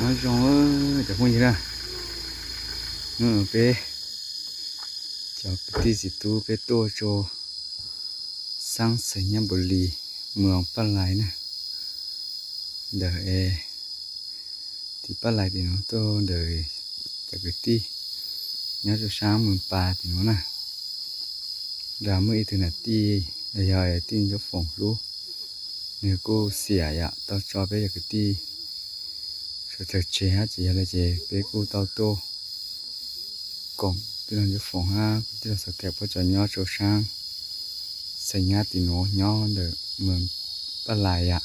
ນ້ອງເອີຍ ຈະຮູ້ຢູ່ນະ ເອີ ເປ ຈາກກະຕິສິຕູ ເປໂຕໂຈ ສັງໄຊຍະບູລີ ເມືອງປາໄລນະ ເດີເອ ທີ່ປາໄລຕິໂນໂຕ ເດີຈາກກະຕິ ຍອດໂຈຊ້າງເມືອງປາຕິໂນນະ ລາວມືອີກເທື່ອນະຕິ ລະຍອຍຕິນຈະຟອງລູ ເນກູເຊຍຍະ ຕໍ່ຈອເປຍາກະຕິ ສະເຕີເຈຮະ ຈະຍາລະເຈ ເປກູເຕົ້າໂຕ ກອງ ຕິລອນຈະຟອງຮະ ຕິລອນສະແກບ ປະຈອຍອດໂຈຊ້າງ ໄຊຍາຕິໂນ ຍອເດີ ເມືອງປາລາຍະ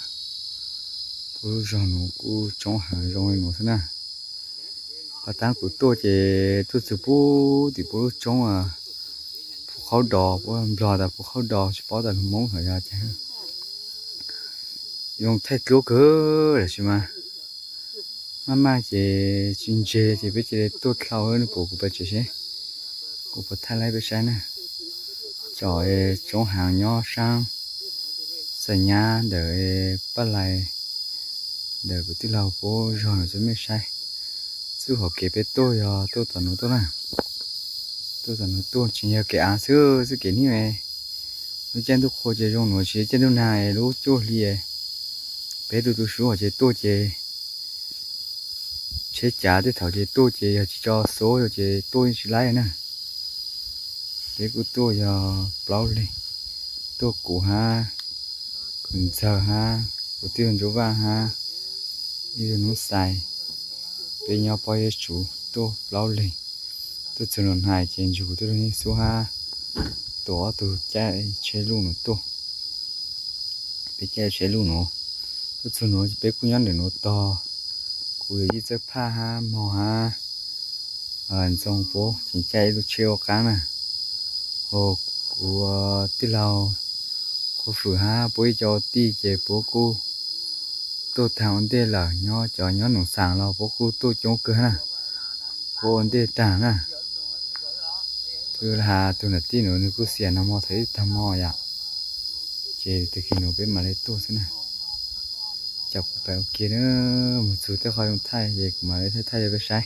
ປູຈອງໜູ ກູຈອງຫາ ຈອງໄວໜູຊະນະ ປະຕານກູໂຕເຈ ທຸດສຸປູ ຕິປູຈອງອາ ພູເຂົາດໍ ບໍ່ບລໍຕາພູເຂົາດໍ ສະເປົາຕາລູກມົງເຂົາຍາຈະ ຍົງໄທໂຕເກີ ດາຊິມາ ມາມາເຈ ຈິນເຈ ເຈເປເຈໂຕເທົາເອີ ນູໂປກູປະເຈເຊ ກູປະທາໄລໄປໃຊ້ນະ ຈອເອ ຈົງຫາງຍໍຊ້າງ ໄຊຍາ ເດີເອ ປາໄລ ເດີກູຕິລາວໂປ ຈອນຈະເມໄຊ ສູ້ເຂົາເກເປໂຕ ຍອ ໂຕຕອນນູໂຕນະ ໂຕຕອນນູໂຕ ຈິນເຍເກອາ ຊື້ ຊື້ເກນີ້ເອ ລູກແຈ້ງທຸກໂຄເຈ ຈົງໜູເຊ ແຈ້ງທຸກນາເອ ລູກໂຈເລເອ ເປຕູຕູຊູເຈໂຕເຈ ເຊຈາເຕເຖົາເຈໂຕເຈ ຍາຈິຈໍໂຊເຈໂຕຈິໄລນະ ເລກູໂຕຍາເປົ່າເລ ໂຕກູຮາ ກຸນເຊີຮາ ກູຕິໂນໂຈວາຮາ ອີໂນໄຊ ເປຍອປອຍເຢຊູ ໂຕເປົ່າເລ ໂຕຈະໜວນຫາຍເຈນຢູ ໂຕນິຊູຮາ ໂຕອອໂຕແຈເຊລູໂນໂຕ ເປແຈເຊລູໂນ ໂຕຈະໂນ ເປກູຍອນເດໂນຕໍ່ ກູຍາຍິເຈີພາຮາ ມໍຮາ ເອີ ອັນຊົງໂປ ຈິງແຈລູເຊໂອການະ ໂອ ກູຕິລາວ ໂຄຝືຮາ ໂປອີຈອຕີເຈໂປກູ ໂຕທາງອອນເດລາ ຍອຈອຍອໜູສາງລາວ ໂປກູໂຕຈົງເກີນະ ໂກອອນເດຕານະ ຄືລະຫາຕຸນະຕິໂນ ນຶກູເສຍນະມໍໄທຕະມໍຍະ ເຈຕະກິໂນເປັນມາເລໂຕຊະນະ ຈັບໄປໂອເຄເດີ ໝູ່ຊູແຕ່ຄອຍລົງໄທ ເຈມາເລໄທໄທໄປໃຊ້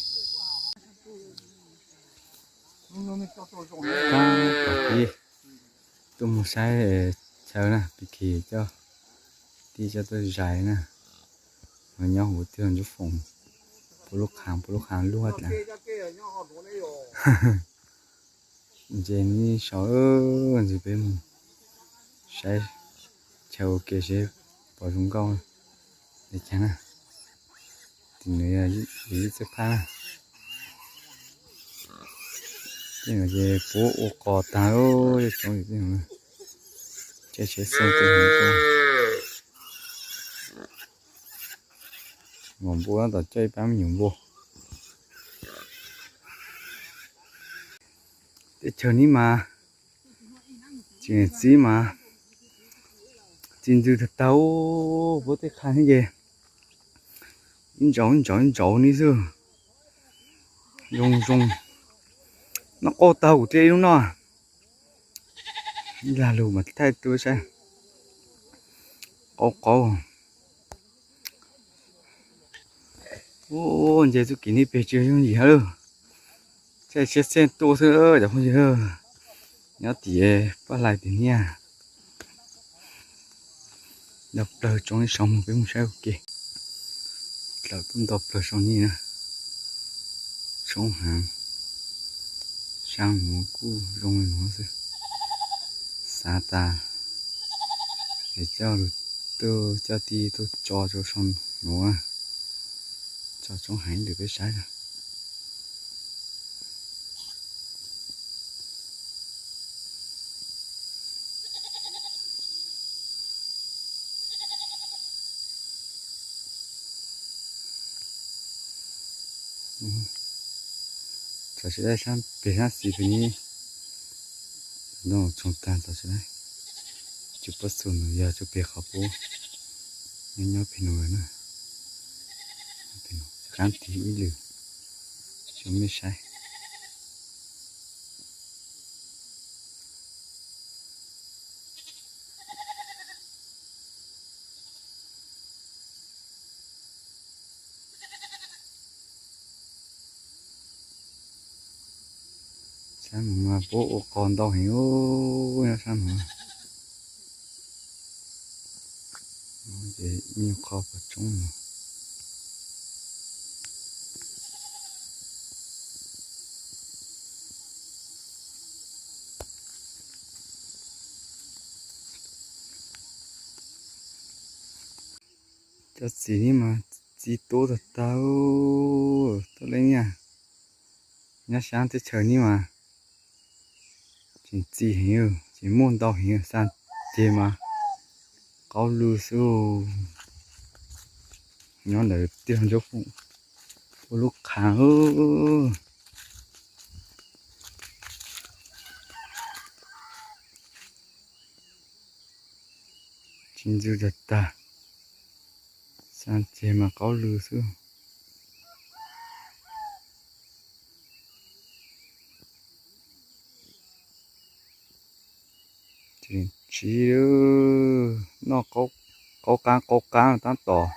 ຕັ້ງປາກກີ ຕຸ້ມໃຊ້ເອີ ເຊີນະ ໄປຂີ່ເຈົ້າ ທີ່ເຈົ້າຕົວໃຫຍ່ນະ ມັນຍອງຫູເທື່ອນຢູ່ຝົງ ຜູ້ລູກຄ້າງ ຜູ້ລູກຄ້າງລວດນະ ເຈນີ້ຊອເອີ ຊິເປັນໃຊ້ແຊວເກເຊ ປອຍຊຸງເກົ່າ ເດຈະນະ ຕິເນຍ ຢູເຊພາ ຕິເນຍ ໂປໂອກອຕາໂອ ຈອງຢູ່ຕິເນຍ ເຈເຊເຊນຕິເນຍ ງອມໂບລະຕາໃຈປ້າມຍອມໂບ ເຕເຊີນີ້ມາ ຈິງຊີມາ ຈິງຈື່ຕາເຕົ້າ ໂບເຕຄານເຢ ອິນຈອງ ອິນຈອງ ອິນຈອງນີ້ຊື່ ຍົງ ຍົງ ນະໂກເຕົ້າເຕລຸນອ ລາລູມາໄທໂຕໃຊ້ ໂອໂກ ໂອ້ ເຈສຸກິນີ້ເປເຈີຍົງຢີເອີ ໃຊ້ເຊັດເຊັນໂຕເທື່ອເອີ ຈາກພຸ້ນເອີ ຍອດຕີເອ ປາໄລຕີເນຍ ດອກເຕີຈອງນີ້ສອງມືເປັນໝູ່ໃຊ້ໂອເຄ ລາວຕ້ອງດອກເຕີຊ່ອງນີ້ນະ ຊ່ອງຫາງ ຊ່າງຫົວກູ້ ລົງໃນຫົວຊື່ ສາຕາ ໃຫ້ເຈົ້າ ໂຕ ເຈົ້າຕີ ໂຕຈອ ໂຕຊ່ອງຫົວ ເຈົ້າຈົ່ງໃຫ້ຫຼືໄປໃຊ້ລະ ອືມ ຈະຊິໄດ້ຊ່າງເປັນຫ້າສິບປີນີ້ ນ້ອງຈອງຕານຈະຊິໄດ້ ຈຸດປະສົງຢາກຈະເປັນຂາປູ ຍອດພີ່ນ້ອງເອີຍນະ ພີ່ນ້ອງ ການຕີອີ່ຫຼີ ຈະໄມ່ໃຊ້. ອື Săn mă bố ô con đau hiểu nó săn hả? Nó dễ nhiều kho và chúng mà. Cho xí ni mà xí tô thật tao. Tao lấy nha. Nhá sáng tết trời ni mà. Chính xí hình như, chính môn đau hình như sang chế mà. Cáu lư sư. Nó đỡ tiền cho phụ. Ô lục kháng ư. Chính dư giật ta. Sang chế mà cáu lư sư. Chính trí ư. Nó cáu, cáu cáng, cáu cáng tán tỏ.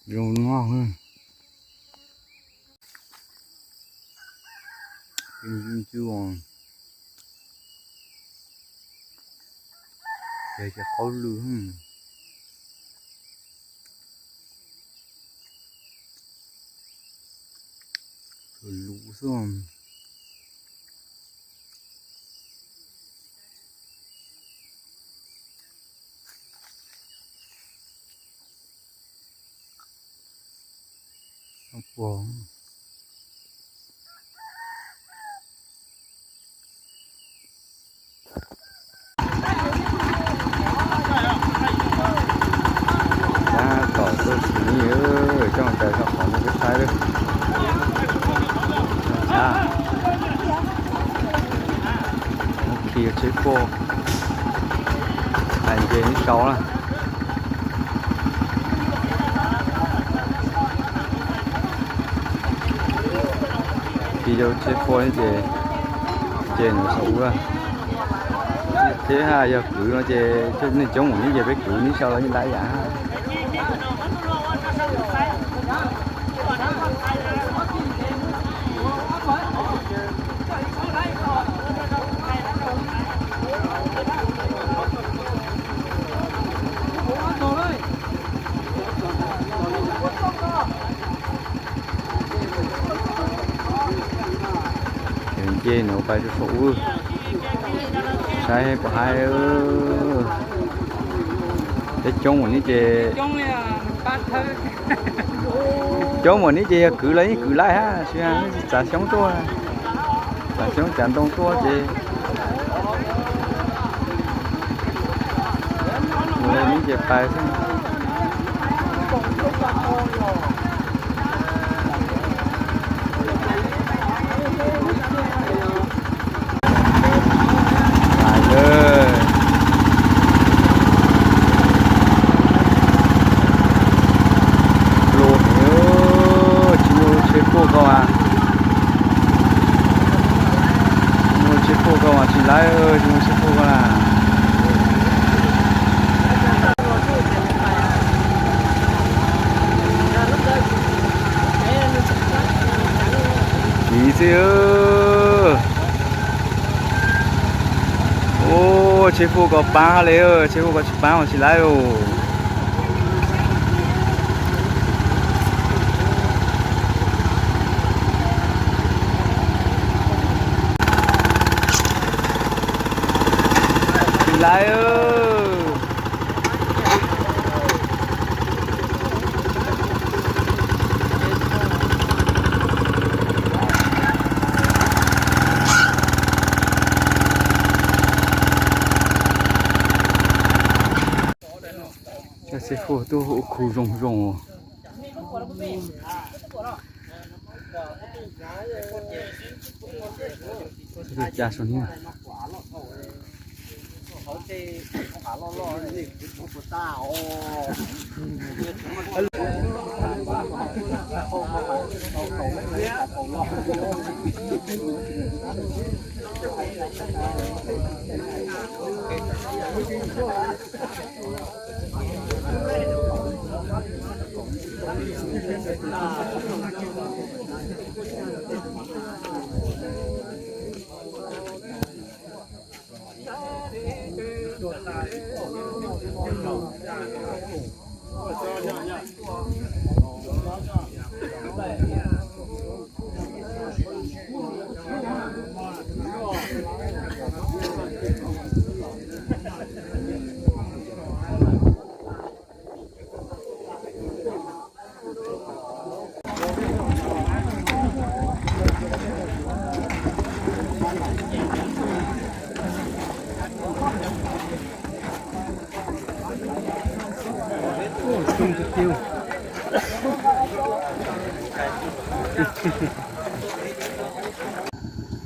Dùng nó hư. Kinh dinh dưỡng. Để cho khối lượng. Lũ xuống. Ốc cuồng. Đã tỏ tôi chỉ nghi ơ, trong trời trong khó một cái thái được. Cha. Một khi ở chế cô. Thành về như sau là. Video chế phôi chế chế nó xấu quá. Thế ha, giờ cứ nó chế chế nên chống một cái chế biết cứ như sau là như lái giả ha. Dê nổ bay số số ư. Sai hay có hai ư. Cái chống của những chế. Chống này là bát thơm. Chống của những chế cứ lấy cứ lại ha, xưa ha, nó chả sống tua. Chả sống chả đông tua chế. Người những chế bay xưa. Lại lên. Lô, ơ, chỉ mua chế phô không à? Mua chế phô không à? Chỉ lái ơi, chỉ mua chế phô không à? Đi chứ. Ô, chế phô có ba lê ơi, chế phô có ba mà chỉ lái ơi. Lai ơ. Cho xe phô tu hộ khu rồng rồng. Cha số ni.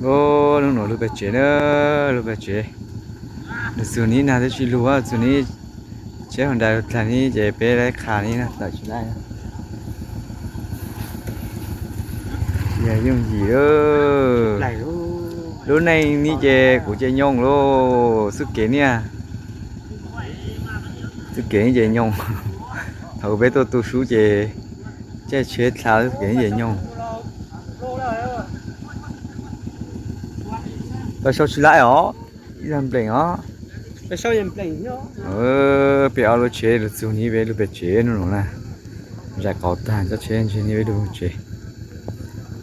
ໂອ້ ນ້ອງໜູ ລູກໄປເຈເດີ ລູກໄປເຈ ເດີ ສູນນີ້ນາຈະຊິຮູ້ວ່າສູນນີ້ ເຊຮອນດາ ທາງນີ້ຈະໄປໄດ້ຄານີ້ນະ ຕາຊິໄດ້ນະ ຢ່າຫຍຸ້ງຢີເດີ ໄດ້ໂລ ໂລໃນນີ້ເຈ ກູເຈຍ່ອງໂລ ສຸເກເນຍ ສຸເກນີ້ເຈຍ່ອງ ເຂົາໄປໂຕຕູຊູເຈ ເຈເຊທາ ສຸເກນີ້ເຈຍ່ອງ ປະຊາວຊິລາຍອໍ ອີ່ລຳເບງອໍ ປະຊາວຍັງເບງເນາະ ເອີ ໄປເອົາລົດເຊ ລົດຊູນີ້ໄປ ລົດໄປເຈໂນ່ນນະ ຈາກເກົາຕານຈະເຊ ເຊນີ້ໄປດູເຈ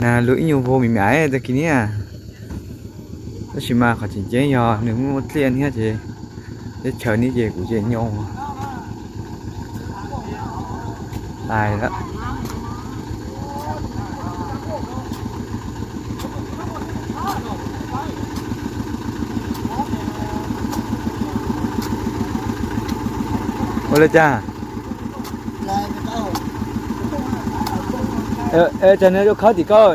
ນາລຸອີ່ຍູໂພມີໝາຍຕະກີ້ເນຍ ກໍຊິມາຂໍຈິງເຈຍອ ໜຶ່ງມື້ເຕຍນເຮຍເຈ ເຮັດເຊີນີ້ເຈ ກູເຈຍອງ ຕາຍລະ ໂອລະຈ້າ ເອີ ເອີ ຈາເນີໂຈເຂົ້າຕິເກົາ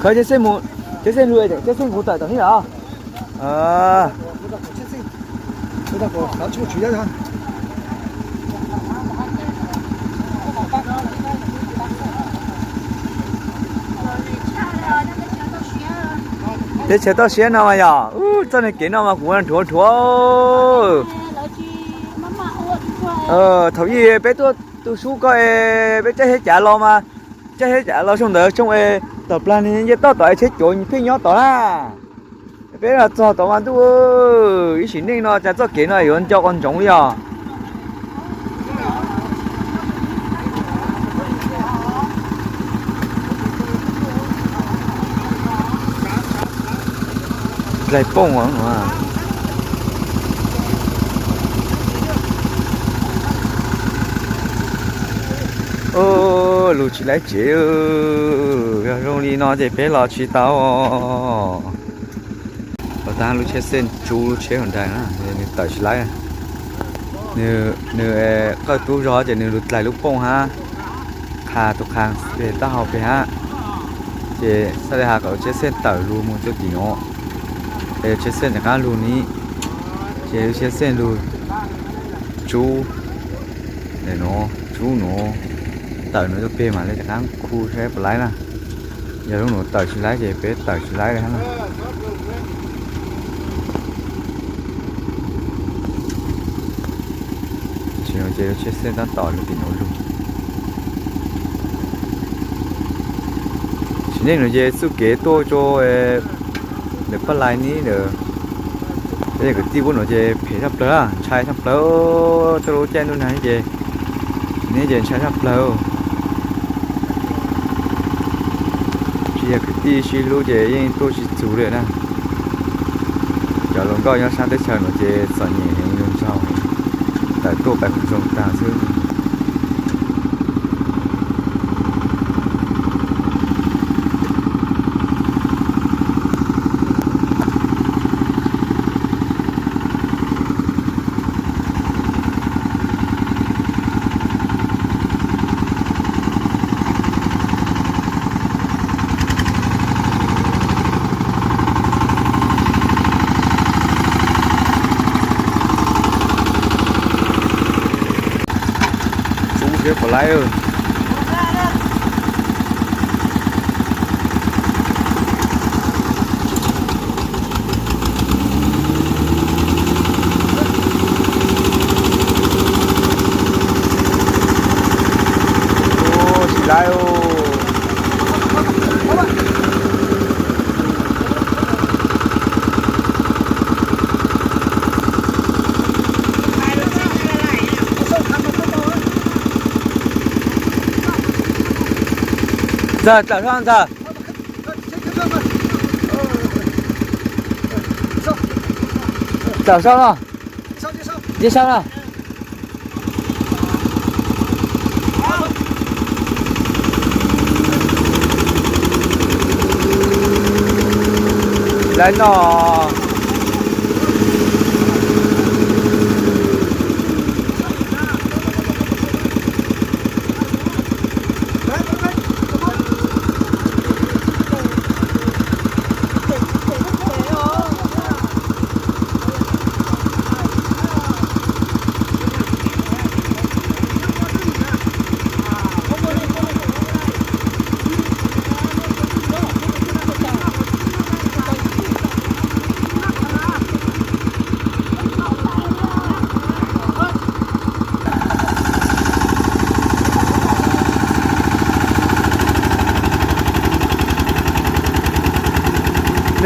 ເຄີຍເຈເຊນໝູ ເຈເຊນຮູ້ ເຈເຊນຫູຕາຍຕອນນີ້ເຫລອ? ເອີ ເຈເຊນຕໍ່ເຊຍນອມາຢໍ ອູ້ ເຈົ້າໃນເກນອມາ ກູວັນຖົວຖົວ ເອີ ເຖົ້າອີ່ເປໂຕ ຕູຊູກໍເອ ເປັນເຈົ້າເຮັດຈາລໍມາ ເຈົ້າເຮັດຈາລໍຊົງເດີຊົງເອ ຕໍ່ປານີເຢັດຕໍ່ຕໍ່ເອເຊໂຈນເພຍຍໍຕໍ່ລາ ເປັນລາຈອຕໍ່ມາດູເອີ ອີ່ສີເນັ່ງນໍ ຈາເຈົ້າເກນໍ ຢອນຈອກອອນຈົງລີອໍ ໄລ່ໂປ່ງຫວາ ໂອ້ ລູຊິໄລເຈ ເອີ ໂຮງລີນໍ ເຈເປລໍຊິເຕົາ ບໍ່ຕາງລູເຊເຊັນ ຈູລູເຊຫົນໄດນະ ເນີເຕີຊິໄລ ເນີ ເນີ ເອີ ກໍຕູຢໍ ເຈເນີລູໄລລູໂປ່ງຫາ ຄາຕຸຄາງ ເປຕາເຮົາເປຫາ ເຈສະໄລຫາກໍລູເຊເຊັນເຕີລູມູນໂຕຕີໂນ ເອ ເຊເຊັນຈະກາລູນີ້ ເຈລູເຊເຊັນລູ ຈູ ເນໂນ ຈູໂນ ເຕີໂນຈະເປມາເລີຍຈະກາງຄູແທ້ປະໄລນະ ຢ່າລູກໜູເຕີຊິໄລ ເຈເປເຕີຊິໄລເລີຍຫັ້ນນະ ຊິໂນເຈເຊເຊັນຕັນຕໍ່ລູຕິໂນລູ ຊິເນໂນເຈສຸເກໂຕໂຈເອ ເດີປະໄລນີ້ເດີ ເອກະຕິບຸໂນເຈເພທັບເລີ ຊາຍທັບເລີ ຕະໂລແຈນູນນາເຈ ນີ້ເຈນຊາຍທັບເລີ ເຈກະຕິຊິລູເຈ ເຈໂຕຊິຊູເລີຍນະ ຈອລອງກໍຍອດຊາເຕເຊີນໂນເຈ ສອນເຍເຫັນຍົນເຊົາ ແຕ່ໂຕໄປຄຸນຊົງຕາຊຶ ສູງເກີນໄປຫຼາຍເອີຍ. ໂອ້ ຊິຫຼາຍໂອ້. ໂອ້走，走上，走。走上了。介绍了。 来咯。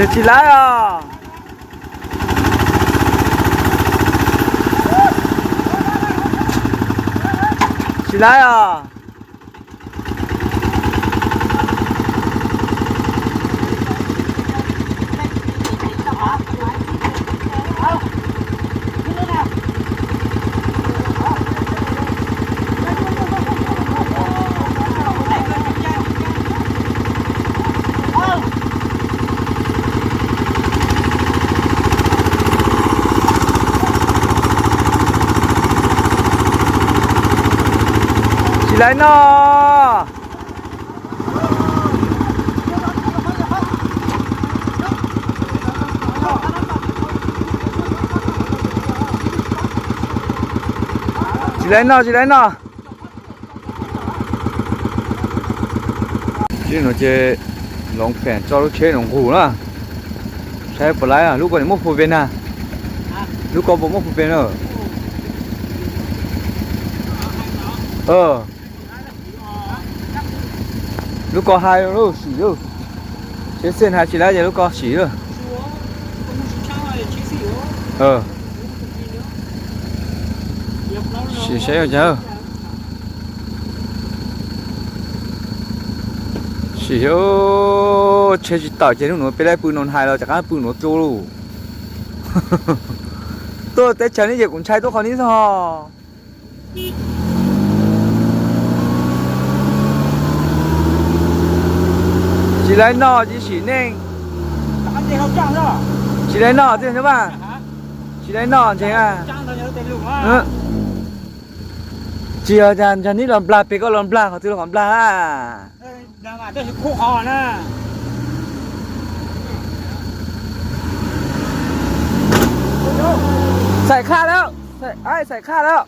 你起来啊！ 起来啊！ 起来喏！ 起来喏，起来喏！ ເຈົ້າໜູເຈ ລອງແຜນຈອດລົດເຊນຂອງກູນະ ໃຊ້ບໍ່ໄດ້ອະ ລູກກໍບໍ່ໝົດຜູ້ເປັນນະ ລູກກໍບໍ່ໝົດຜູ້ເປັນເອີ ເອີ ລູກກໍຫາຍໂລດ ສີໂລດ ເຊນຫາຍຊິໄດ້ ເຈົ້າລູກກໍສີໂລດ ເອີ ສີໃຊ້ເຈົ້າ Xì ô, che chỉ tao che nó nó pê lai pư non hai lo chắc ăn pư nó trô lu. Tôi té chắn đi cũng chai tôi còn đi sao. Chỉ lấy nó chỉ xỉ nên. Chỉ lấy nó thế chứ mà. Chỉ lấy nó thế à. Chỉ ở dàn dàn ní lon bla pê có lon bla có thứ lon bla à. ใส่ค่าแล้ว ใส่ อ้าย ใส่ค่าแล้ว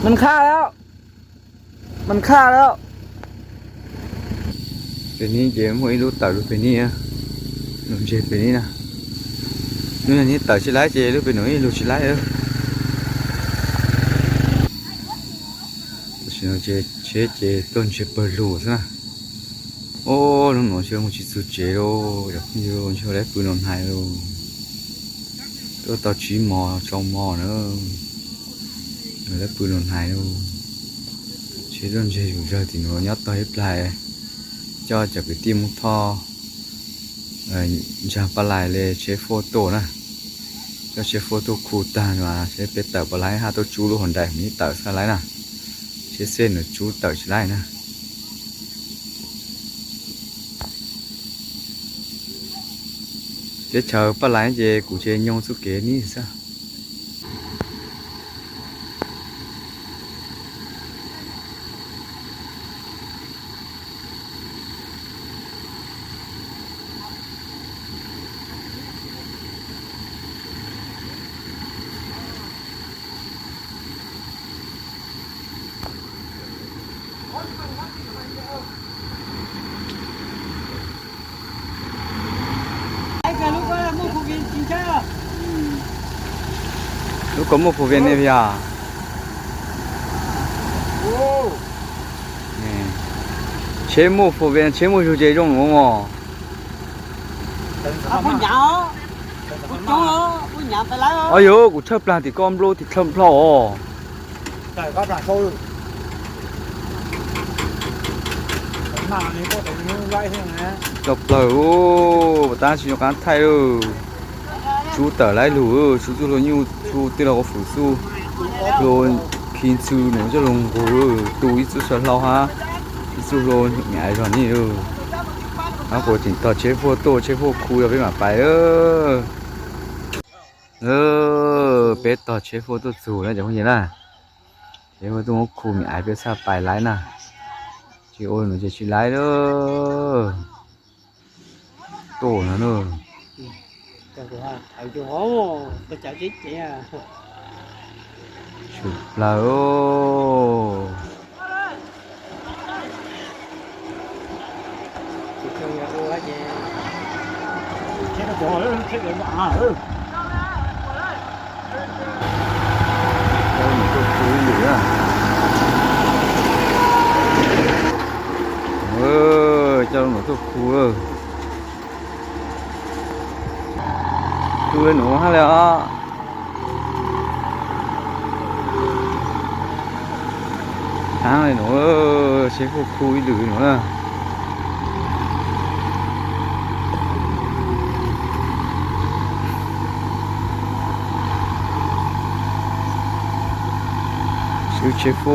มันค่าแล้ว มันค่าแล้ว Peni je mo ilu ta lu peni a. Lu je peni na. Lu ni ta chi lai je lu peni lu chi lai. Sino je che je ton je pe lu sa. Ô, nó nói chứ không chỉ số chế đâu, giờ không nhiều, cho đấy pư non hai đâu. Tôi tao chỉ mò, trong mò nữa. Rồi đấy pư non hai đâu. Chế đơn chế chủ giờ thì nó nhớ tao hết lại. Cho chả cái tim mút tho. Ờ, giờ pa lại lê chế photo nè. Cho chế photo khu ta mà chế pê tờ pa lại ha tôi chú luôn hòn đại mỹ tờ sao lại nè. Chế sen nó chú tờ lại nè. Chế chờ pa lại chế cú chế nhông suốt kế ní sao. 如果木普边那边啊，哦，哎，切木普边，切木就这种哦。啊，不娘，不中哦，不娘，再来哦。哎呦，我吃不烂的，干不落的，吃不落哦。 Đẩy các bạn sâu. ເຈົ້າເປົ່າ ໂອ້ ປະຕານຊິຍົກການໄທເອີ ຊູເຕີໄລລູເອີ ຊູຊູໂລຍູ ຊູຕິລອກອອກຝືຊູໂລຍຄີນຊູໜູເຈົ້າລົງໂກເອີ ຕູອີຊູຊະເລົາຮາ ອີຊູໂລຍມີໄອຕອນນີ້ເອີ ເຮົາໂກຕິງຕໍ່ເຊໂຟໂຕ້ ເຊໂຟຄູເອີ ເປັນໝາໄປເອີ ເອີ ເປັດຕໍ່ເຊໂຟໂຕ້ຊູນະ ຈາກຄົນເຢັນນະ ເຊໂຟໂຕ້ຄູມີໄອເປັດຊາໄປໄລນະ ເຈໂອໜູເຈຊິໄລເດີ ໂຕນະເດີ ສຸດລະໂອ ເອີ ເຈົ້າໜູທຸກຄູເອີ ຄືໜູຫັ້ນແຫຼະ ທາງເລີຍໜູເອີຍ ເຊໂຟຄູອີ່ຫຼີໜູເອີຍ ຊື່ເຊໂຟ.